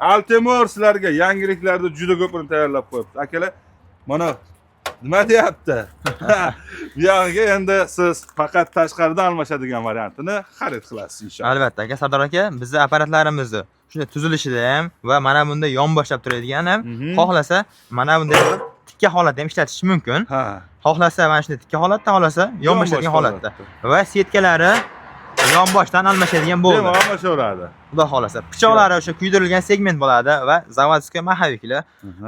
Altemur sizlarga yangiliklarni juda ko'pini tayyorlab qo'yibdi. Akalar, mana nima deyapti? Bu yog'iga endi siz faqat tashqaridan almashadigan variantini xarid qilasiz, inshaalloh. Albatta, aka. Sardor aka, bizni apparatlarimizni shunday tuzilishida ham va mana bunday yonboshlab turadigan ham, xohlasa mana bunday qilib tikka holatda ham ishlatish mumkin. Xohlasa mana shunday tikka holatda, xohlasa yonboshlaydigan holatda. Va setkalari yonboshdan almashadigan bo'ldi. Bemalol almashaveradi. Xudo xohlasa. Pichoqlari o'sha kuydirilgan segment bo'ladi va заводской маховик lar.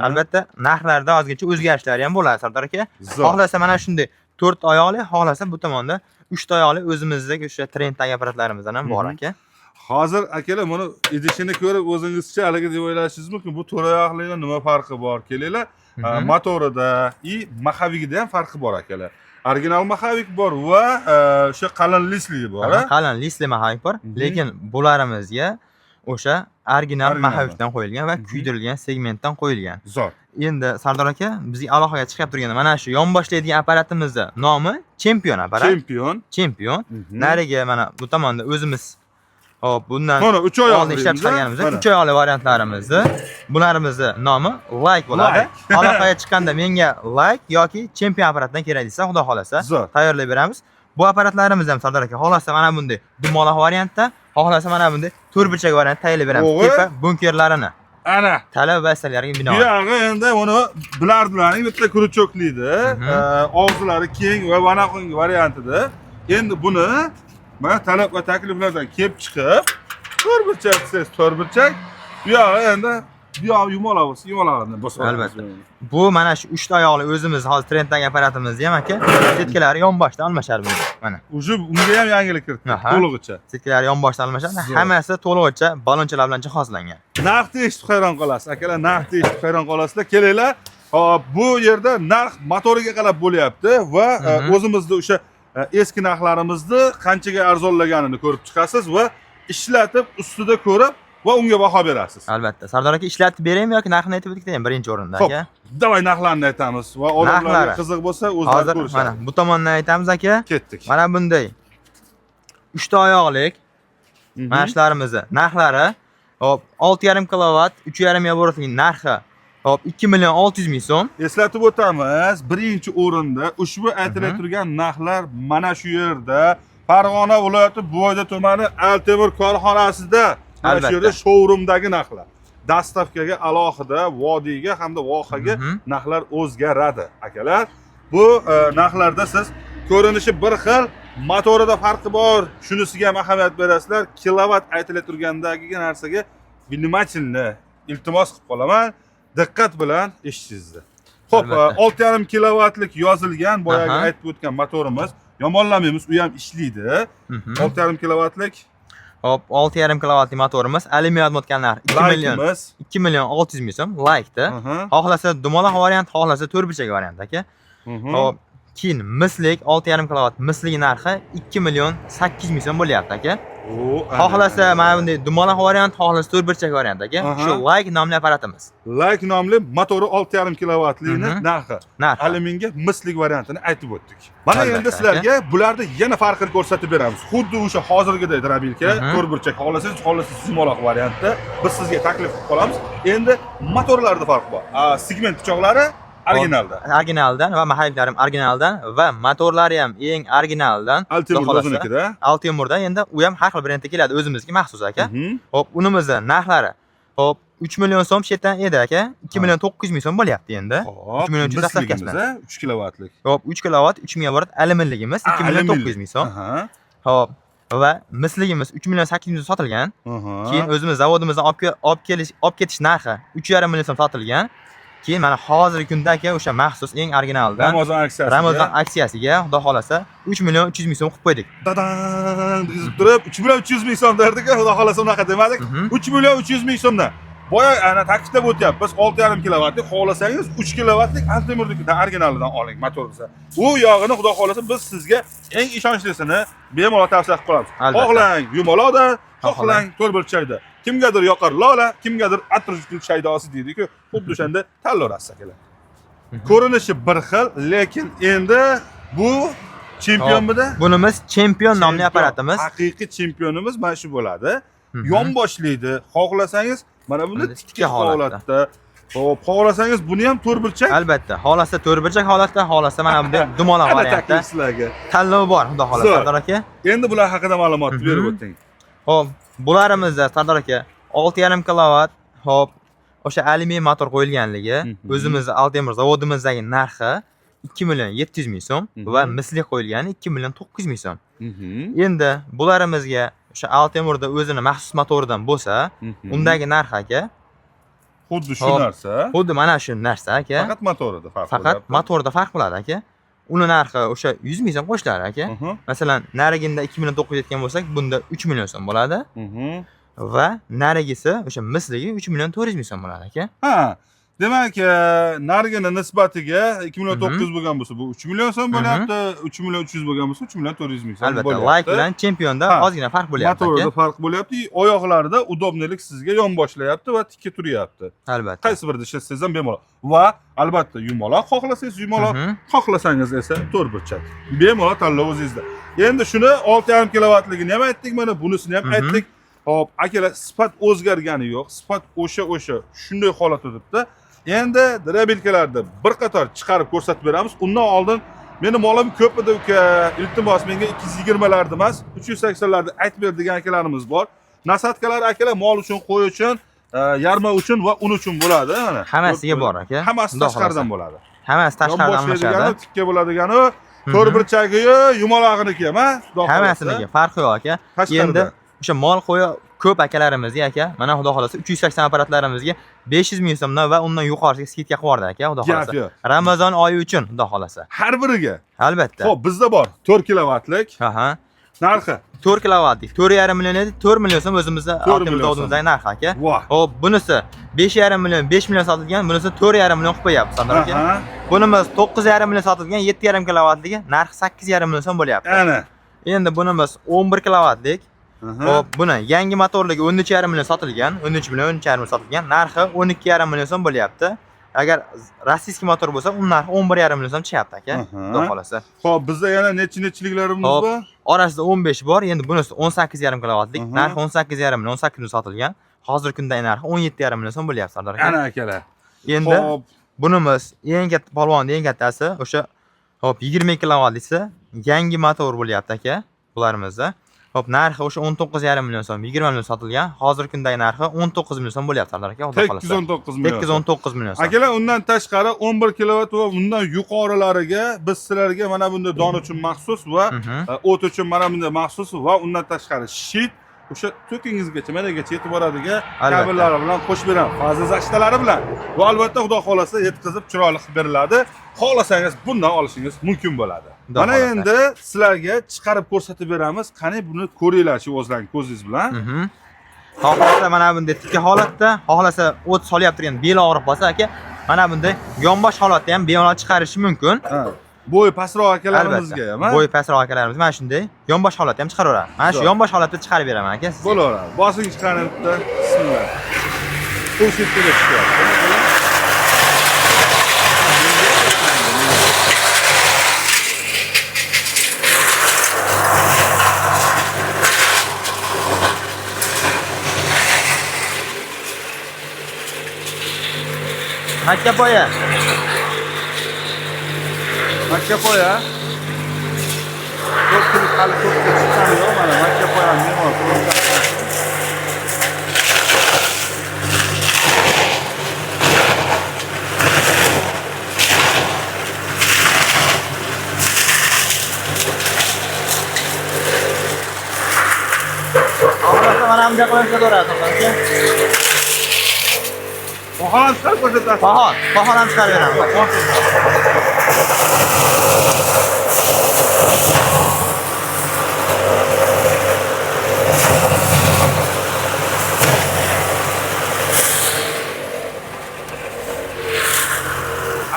Albatta, narxlarda ozgincha o'zgarishlar ham bo'ladi, Sardor aka. Zo'r. Xohlasa mana shunday to'rt oyoqli, xohlasa bu tomonda uchta oyoqli o'zimizdagi o'sha trenddagi apparatlarimizdan ham bor, aka. Hozir, akalar, buni idishini ko'rib o'zingizcha haligi deb o'ylashingiz mumkin. Bu to'rt oyoqlikni nima farqi bor? Kelinglar, motorida и маховик ida ham farqi bor, akalar. Original маховик bor va o'sha qalin listligi bor, a? Qalin listli маховик bor, lekin bularimizga o'sha original Original. маховик dan qo'yilgan va kuydirilgan segmentdan qo'yilgan. Zo'r. Endi, Sardor aka, bizga aloqaga chiqib turgan mana shu yonboshlaydigan apparatimizni nomi Chempion apparat. Chempion. Chempion. Narigi mana bu tomonda o'zimiz, hop, bundan Mana uch oyoqli. Oldin ishlab chiqarganimiz uch oyoqli variantlarimizni, bularimizni nomi Like bo'ladi. Like. Aloqaga chiqqanda menga Like yoki Chempion apparatdan kerak desa, xudo xohlasa, Zo'r. tayyorlab beramiz. Bu apparatlarimiz ham, Sardor aka, xohlasa mana bunday dumaloq variantda, xohlasa mana bunday to'rtburchak variant tayyorlab beramiz. O'g'ri. Tepa bunkerlarini Ana. Talab va istaklarga Bu binoan. yog'i endi buni bilardilarning bitta крючок liydi. Og'zilari keng va mana variantida. Endi buni mana talab va takliflardan kelib chiqib, to'rtburchak desangiz to'rtburchak, bu yog'i endi bu yog'i yumaloq bo'lsa, yumalog'ini bosib olamiz. Albatta. Bu mana shu uchta oyoqli o'zimiz hozir trenddagi apparatimizni ham, aka, setkalari yonboshdan almashadi buni. Mana. Уже unga ham yangilik kiritdik to'lig'icha. Setkalari yonboshdan almashadi. Zo'r. Hammasi to'lig'icha ballonchalar bilan jihozlangan. Narxni eshitib hayron qolasiz, akalar, narxni eshitib hayron qolasizlar. Kelinglar, hop, bu yerda narx motoriga qarab bo'lyapti va o'zimizni o'sha eski narxlarimizni qanchaga arzonlaganini ko'rib chiqasiz va ishlatib, ustida ko'rib va unga baho berasiz. Albatta. Sardor aka, ishlatib beraymi yoki narxini aytib o'taymi birinchi o'rinda, Xo'p, aka? Давай narxlarni aytamiz va odamlarga Narxlari. qiziq bo'lsa, o'zlari Hozir ko'rishadi. mana bu tomondan aytamiz, aka. Ketdik. Mana bunday uchta oyoqlik mana shularimizni narxlari, hop, 6,5 kilovat, 3,5 оборот lik narxi, hop, 2 million 600 ming so'm. Eslatib o'tamiz, birinchi o'rinda ushbu aytilib turgan narxlar mana shu yerda, Farg'ona viloyati, Buvayda tumani, Altemir korxonasida, mana shu yerda showroomdagi narxlar. Доставка ga alohida vodiyga hamda vohaga narxlar o'zgaradi, akalar. Bu narxlarda siz ko'rinishi bir xil, motorida farqi bor, shunisiga ham ahamiyat berasizlar. Kilovat aytilib turgandagi narsaga внимательно, iltimos qilib qolaman, diqqat bilan eshitishingizni. Ho'p, 6,5 kilovatlik yozilgan boyagi aytib o'tgan motorimiz, yomonlamaymiz, u ham ishlaydi. 6,5 kilovatlik. Hop, 6,5 kilovatli motorimiz, alyumin отмотка narxi 2 million Like'imiz. 2 million 600 ming so'm Like'da. Xohlasa dumaloq variant, xohlasa to'rtburchak variant, aka. Hop, keyin mislik 6,5 kilovat mislik narxi 2 million 800 ming so'm bo'lyapti, aka. O, ana, Xohlasa ana. mana bunday dumaloq variant, xohlasa to'rtburchak variant, aka. Shu Like nomli apparatimiz. Like nomli motori 6,5 kilovatlikni narxi. Narxi. Alyuminga mislik variantini aytib o'tdik. Mana endi Albatta, sizlarga bularni yana farqini ko'rsatib beramiz. Xuddi o'sha hozirgiday дробилка, to'rtburchak xohlasangiz, xohlasangiz yumaloq variantda biz sizga taklif qilib qolamiz. Endi motorlarda farq bor. Segment pichoqlari originalda. Originaldan va маховик lari ham originaldan va motorlari ham eng originaldan. Altemur Xudo xohlasa. o'zinikida. Altemurdan endi u ham har xil brendda keladi, o'zimizga maxsus, aka. Hop, unimizni narxlari, hop, 3 million so'm chetdan edi, aka. 2 million 900 ming so'm bo'lyapti endi. Hop, 3 million 300 misligimiz, доставка si bilan. a, 3 kilovatlik. Hop, 3 kilovat, 3000 оборот alyuminligimiz 2 million 900 ming so'm. Hop, va misligimiz 3 million 800 ming so'm sotilgan. Keyin o'zimiz zavodimizdan olib kelish, olib ketish narxi 3,5 million so'm sotilgan. Keyin mana hozirgi kunda, aka, o'sha maxsus eng originaldan Ramazon aksiyasiga. Ramazon aksiyasiga, xudo xohlasa, 3 million 300 ming so'm qilib qo'ydik. Dadan degizib turib 3 million 300 ming so'm derdik, xudo xohlasa unaqa demadik. 3 million 300 ming so'mdan. Boya ana ta'kidlab o'tyapmiz, 6,5 kilovatlik, xohlasangiz 3 kilovatlik Altemurnikidan originalidan oling motor desa. U yog'ini xudo xohlasa biz sizga eng ishonchlisini bemalol tavsiya qilib qolamiz. Albatta. Xohlang yumaloqda, xohlang Xohlang. to'rtburchakda. Kimgadir yoqar lola, kimgadir atirgul shaydosi deydi-ku, xuddi o'shanda tanlayverasiz, akalar. Ko'rinishi bir xil, lekin endi bu chempionmidi? Bunimiz Chempion nomli Chempion. apparatimiz. Haqiqiy chempionimiz mana shu bo'ladi. Yonboshlaydi. Xohlasangiz Mana bunda Bunda tikka holatda. Xo'p, xohlasangiz buni ham to'rtburchak. Albatta, xohlasa to'rtburchak holatda, xohlasa mana bunday dumaloq Ana variantda. taklif sizlarga. Tanlov bor, xudo xohlasa, Zo'r. Sardor aka. Endi bular haqida ma'lumotni berib o'ting. Xo'p, bularimizda Sardor aka 6,5 kilovat, xo'p, o'sha alyumin motor qo'yilganligi, o'zimizni Altemir zavodimizdagi narxi 2 million 700 ming so'm va misli qo'yilgani 2 million 900 ming so'm. Endi bularimizga o'sha Altemirda o'zini maxsus motoridan bo'lsa, undagi narx aka Xuddi shu narsa. Xuddi mana shu narsa aka. Faqat motorida farq Faqat motorda farq bo'ladi aka. Uni narxi o'sha 100 ming so'm qo'shiladi aka. Masalan, nariginda 2 million 900 aytgan bo'lsak, bunda 3 million so'm bo'ladi. Va narigisi o'sha misligi 3 million 400 ming so'm bo'ladi aka. Ha, demak, narigini nisbatiga 2 million 900 bo'lgan bo'lsa, bu 3 million so'm bo'lyapti, 3 million 300 bo'lgan bo'lsa, 3 million 400 ming so'm Albatta, bo'lyapti. like bilan chempionda ozgina farq bo'lyapti aka. Motorida farq bo'lyapti, oyoqlarida udobnilik sizga yon boshlayapti va tikka turyapti. Albatta. Qaysi birida ishlatsangiz ham bemalol. Va albatta yumaloq xohlasangiz yumaloq, xohlasangiz esa to'rtburchak. Bemalol tanlov o'zingizda. Endi shuni 6,5 kilovatligini ham aytdik, mana bunisini ham aytdik. Xo'p, akalar, sifat o'zgargani yo'q. Sifat o'sha shunday holatda turibdi. Endi drabelkalarni bir qator chiqarib ko'rsatib beramiz. Undan oldin meni molim ko'p edi uka, iltimos menga 220 larda emas, 380 larda aytib ber degan akalarimiz bor. Nasatkalar akalar mol uchun, qo'y uchun, yarma uchun va un uchun bo'ladi mana. Hammasiga bor aka. Hammasi tashqaridan bo'ladi. Hammasi tashqaridan almashadi. Tikka bo'ladigani, to'rtburchagiyu yumalog'iniki ham, ha? Hammasiniki farqi yo'q aka. Endi o'sha mol qo'yi ko'p akalarimizga aka, mana xudo xolasa 380 apparatlarimizga 500 ming so'mdan va undan yuqorisiga skidka qilib yubordi aka, xudo xolasa. Ramazon oyi uchun xudo xolasa. Har biriga. Albatta. Xo'p, bizda bor 4 kilovatlik. Aha. Narxi 4 kilovatlik 4,5 million edi, 4 million so'm o'zimizda Altemir zavodimizdagi narxi aka. Xo'p, bunisi 5,5 million, 5 million sotilgan, bunisi 4,5 million qilib qo'yapmiz Sardor aka. Bunimiz 9,5 million sotilgan, 7,5 kilovatligi narxi 8,5 million so'm bo'lyapti. Ana. Endi bunimiz 11 kilovatlik. Xo'p, buni yangi motorligi 13,5 million sotilgan, 13 million 13,5 million sotilgan, narxi 12,5 million so'm bo'lyapti. Agar rossiyskiy motor bo'lsa, uning narxi 11,5 million so'm chiqyapti aka. Xudo xolasa. Xo'p, bizda yana nechi-nechiliklarimiz bor? Orasida 15 bor, endi bunisi 18,5 kilovatlik, narxi 18,5 million, 18 million sotilgan. Hozirgi kunda narxi 17,5 million so'm bo'lyapti Sardor aka. Ana akalar. Endi bunimiz eng katta polvonning eng kattasi o'sha hop 20 kilovatlisi yangi motor bo'lyapti aka bularimizda. Hop, narxi o'sha 19,5 million so'm, 20 million sotilgan. Hozirgi kundagi narxi 19 million so'm bo'lyapti Sardor aka, xudo xolasa. 819 million. 819 million so'm. Akalar, undan tashqari 11 kilovat va undan yuqorilariga biz sizlarga mana bunday don uchun maxsus va o't uchun mana bunday maxsus va undan tashqari shit o'sha to'kingizgacha managacha yetib boradigan kabellari bilan qo'shib beramiz, faza zashtalari bilan va albatta xudo xolasa yetkazib chiroyli qilib beriladi. Xohlasangiz bundan olishingiz mumkin bo'ladi. Mana endi sizlarga chiqarib ko'rsatib beramiz. Qani buni ko'ringlar shu o'zlaring ko'zingiz bilan. Xohlasa mana bunday tikka holatda, xohlasa o't solyapti turgan bel og'riq bo'lsa aka, mana bunday yonbosh holatda ham bemalol chiqarishi mumkin. Bo'yi pastroq akalarimizga ham, Bo'yi pastroq akalarimiz mana shunday yonbosh holatda ham chiqaraveradi. Mana shu yonbosh holatda chiqarib beraman aka sizga. Bo'laveradi. Bosing chiqarib bitta. Bismillah. Qo'shib chiqyapti. Makkapoya. Makkapoya. Ko'pchilik hali ko'pga chiqqani yo'q, mana Makkapoyani bemalol ko'rib. Xohlasa mana bunday qilib ishlataveradi aka. Pahon chiqarib ko'rsatasiz. Pahon ham chiqarib beraman.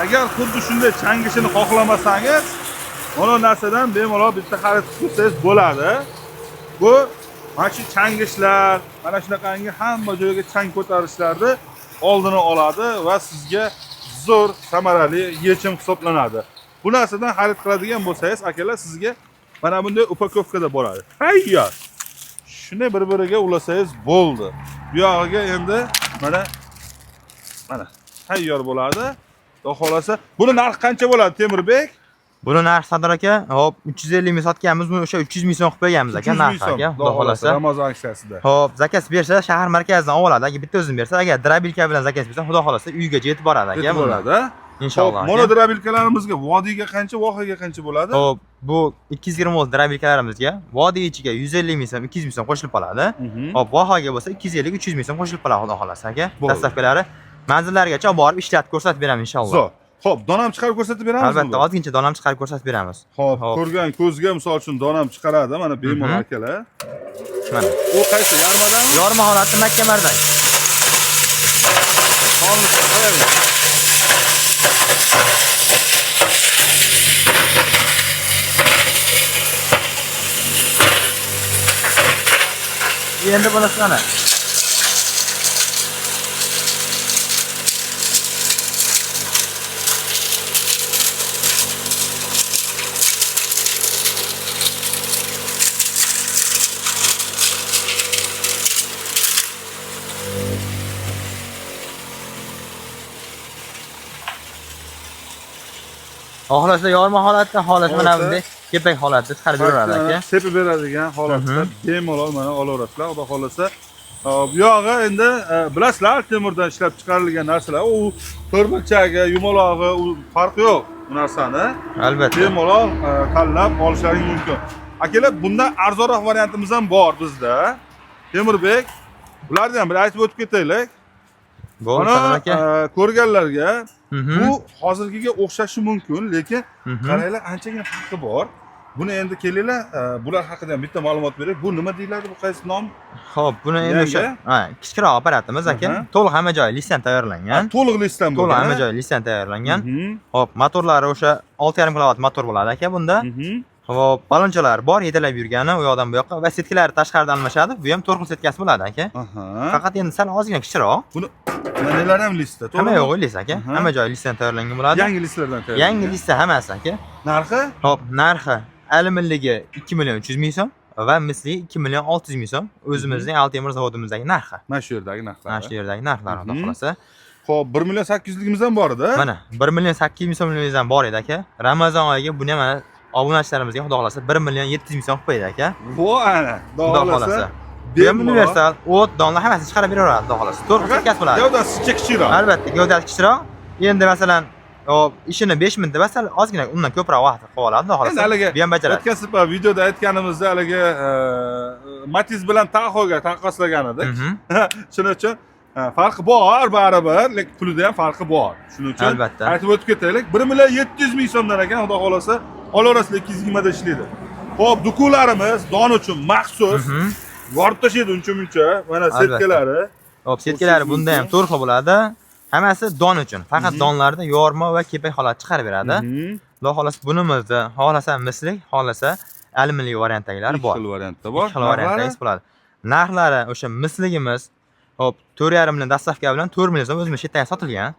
Agar xuddi shunday changishini xohlamasangiz, mana narsadan bemalol bitta xarid qilib qo'ysangiz bo'ladi. Bu mana shu changishlar, mana shunaqangi hamma joyga chang ko'tarishlarni oldini oladi va sizga zo'r samarali yechim hisoblanadi. Bu narsadan xarid qiladigan bo'lsangiz, akalar, sizga mana bunday upakovkada bo'ladi. Tayyor. Shuni bir-biriga ulasangiz bo'ldi. Bu yog'iga endi Mana mana tayyor bo'ladi. Xudo xohlasa. Buni narxi qancha bo'ladi, Temurbek? Buni narxi, Sardor aka, hop, 350 ming sotganmiz, buni o'sha 300 ming so'm qilib qo'yganmiz aka, 300 ming narxi so'm. aka, Xudo xudo xohlasa xohlasa. Ramazon aksiyasida. Hop, заказ bersa shahar markazidan olib oladi. Agar bitta o'zini bersa, agar дробилка bilan заказ bersa, xudo xohlasa uygacha yetib boradi aka. Yetib Bundan. boradi, a? Inshaalloh. Hop, Aka. монодробилка larimizga vodiyga qancha, vohaga qancha bo'ladi? Hop, bu 220 volt дробилка larimizga vodiy ichiga 150 ming so'm, 200 ming so'm qo'shilib qoladi. Hop, vohaga bo'lsa 250-300 ming so'm qo'shilib qoladi, xudo xohlasa aka. Bo'ldi. Доставка lari manzillarigacha olib borib ishlatib ko'rsatib beramiz inshaalloh. Zo'r. Xo'p, donam chiqarib ko'rsatib beramizmi? Albatta, ozgincha donam chiqarib ko'rsatib beramiz. Xo'p, Hop. ko'rgan ko'zga misol uchun donam chiqaradi, mana bemalol akalar. Mana. U qaysi, yarmadanmi? Yorma holati makka mardak. Qonni qarang. Endi bunisi mana. Xohlasa yorma holatda, xohlasa mana Xohlasa- bunday kepak holatda chiqarib beraveradi aka. Sepib beradigan holatda bemalol mana olaverasizlar, xudo xohlasa. Bu yog'i endi bilasizlar, temirdan ishlab chiqarilgan narsalar, u to'rtburchagi, yumalog'i, u farqi yo'q bu narsani. Albatta. Bemalol tanlab olishlaring mumkin. Akalar, bundan arzonroq variantimiz ham bor bizda. Temurbek, bularni ham bir aytib o'tib ketaylik. Bo'ldi, Mana Sardor aka. ko'rganlarga bu hozirgiga o'xshashi mumkin, lekin qaranglar, anchagina farqi bor. Buni endi kelinglar, bular haqida ham bitta ma'lumot beray. Bu nima deyiladi, bu qaysi nom? Xo'p, buni endi o'sha Yangi? Kichikroq apparatimiz aka. To'liq hamma joyi лист dan tayyorlangan. To'liq лист dan To'liq bo'lgan. hamma joyi лист dan tayyorlangan. Xo'p, motorlari o'sha 6,5 kilovat motor bo'ladi aka bunda. Xo'p, balonchalar bor, yetalab yurgani u yoqdan bu yoqqa va сетка lari tashqaridan almashadi. Bu ham to'rt xil сетка si bo'ladi aka. Faqat endi sal ozgina kichikroq. Buni manalar ham лист da, Hamma to'g'rimi? yo'g'i лист aka. Hamma joyi лист dan tayyorlangan bo'ladi. Yangi лист lardan tayyorlangan. Yangi лист da hammasi aka. Narxi? Xo'p, narxi alyuminligi 2 million 300 ming so'm va misli 2 million 600 ming so'm o'zimizning Altemir zavodimizdagi narxi. Mana shu yerdagi narxlar. Mana shu yerdagi narxlar, xudo xohlasa. Xo'p, 1 million 800ligimiz ham bor edi. Mana 1 million 800 ming so'mligimiz ham bor edi aka. Ramazon oyiga buni ham mana obunachilarimizga xudo xohlasa 1 million 700 ming so'm qilib qo'ydi aka. Vo ana, Xudo xohlasa. Bu ham Bemalol. universal, o't, donlar hammasini chiqarib beraveradi xudo xohlasa. To'rt xil Faqat сетка si bo'ladi. Gavdasi kichikroq. Albatta, gavdasi kichikroq. Endi masalan, hop, ishini 5 minutda sal ozgina undan ko'proq vaqt qilib oladi xudo Endi xohlasa. haligi Bu ham bajaradi. o'tgan safar videoda aytganimizda haligi Matiz bilan Tahoe'ga taqqoslagan edik. Shuning uchun farqi bor baribir, lekin pulida ham farqi bor. Shuning uchun Albatta. aytib o'tib ketaylik. 1 million 700 ming so'mdan ekan, xudo xohlasa, olaverasizlar, 220 da ishlaydi. Xo'p, dukularimiz don uchun maxsus yorib tashlaydi uncha muncha. Mana Albatta. сетка lari. Hop, сетка lari bunda ham to'rt xil bo'ladi. Hammasi don uchun. Faqat donlarda yorma va kepak holat chiqarib beradi. Xudo xohlasa bunimizda xohlasa mislik, xohlasa alyuminli variantdagilar Ikki bor. xil variantda bor. Ikki xil variantdagi bo'ladi. Narxlari o'sha misligimiz, hop, 4,5 million доставка bilan 4 million so'm o'zimiz chetdan sotilgan.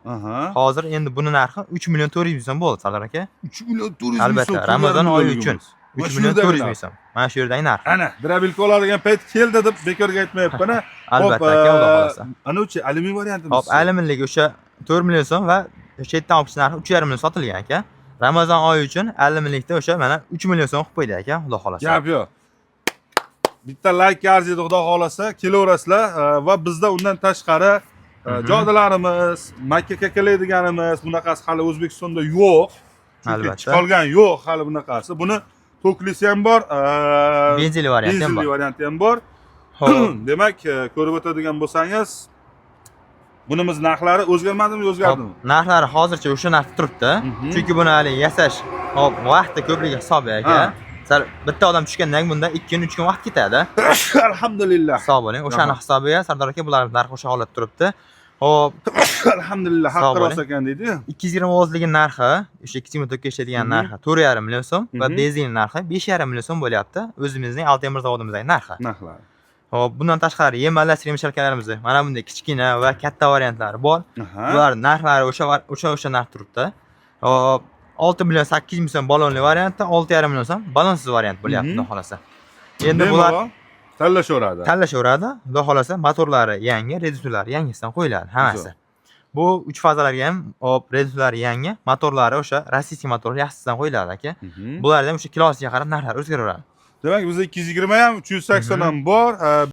Hozir endi buni narxi 3 million 400 ming so'm bo'ldi, Sardor aka. 3 million 400 ming Albatta, so'm. Ramazon oyi uchun Mana 3 shu million yerdagi 400 narx. ming so'm. Mana shu yerdagi narx. Ana, дробилка oladigan payt keldi deb bekorga aytmayapman. Albatta aka, xudo xohlasa. Anuchi alyumin variantimiz. Hop, alyuminligi o'sha 4 million so'm va chetdan olib chiqish narxi 3,5 million sotilgan aka. Ramazon oyi uchun alyuminlikda o'sha mana 3 million so'm qilib qo'ydi aka, xudo xohlasa. Gap yo'q. Bitta like arziydi, xudo xohlasa, kelaverasizlar va bizda undan tashqari jodalarimiz, makka kakalaydiganimiz, bunaqasi hali O'zbekistonda yo'q. Chunki Albatta. chiqolgan yo'q hali bunaqasi. Buni toklisi ham bor, Benzinli varianti ham benzinli bor. varianti ham bor. Xo'p. Demak, ko'rib o'tadigan bo'lsangiz, bunimiz narxlari o'zgarmadimi, o'zgardimi? Hop, narxlari hozircha o'sha narxda turibdi. Chunki buni hali yasash, hop, vaqti ko'pligi hisobiga aka. Sal bitta odam tushgandan keyin bunda 2 kun, 3 kun vaqt ketadi. Alhamdulillah. Hisob bo'ling. O'shani hisobiga Sardor aka bular narxi o'sha holatda turibdi. Hop, Alhamdulillah, Sog' haqqi bo'ling. rost ekan deydi-yu. 220 voltlik narxi, o'sha 220 tokka ishlaydigan narxi 4,5 million so'm va benzin narxi 5,5 million so'm bo'lyapti. O'zimizning Altemir zavodimizdagi narxi. Narxlari. Hop, bundan tashqari yem aralashtirgan мешалка larimiz mana bunday kichkina va katta variantlari bor. Bular narxlari o'sha narx turibdi. Hop, 6 million 800 ming so'm balonli variantda, 6,5 million so'm balonsiz variant bo'lyapti, xudo xohlasa. Endi bular Bemalol. Tanlashaveradi. Tanlashaveradi. Xudo xohlasa, motorlari yangi, reduktorlari yangisidan qo'yiladi hammasi. Bu 3 fazalarga ham hop, reduktorlari yangi, motorlari o'sha российский motor yaxshisidan qo'yiladi, aka. Bularda ham o'sha kilosiga qarab narxlar o'zgaraveradi. Demak, bizda 220 ham, 380 ham bor.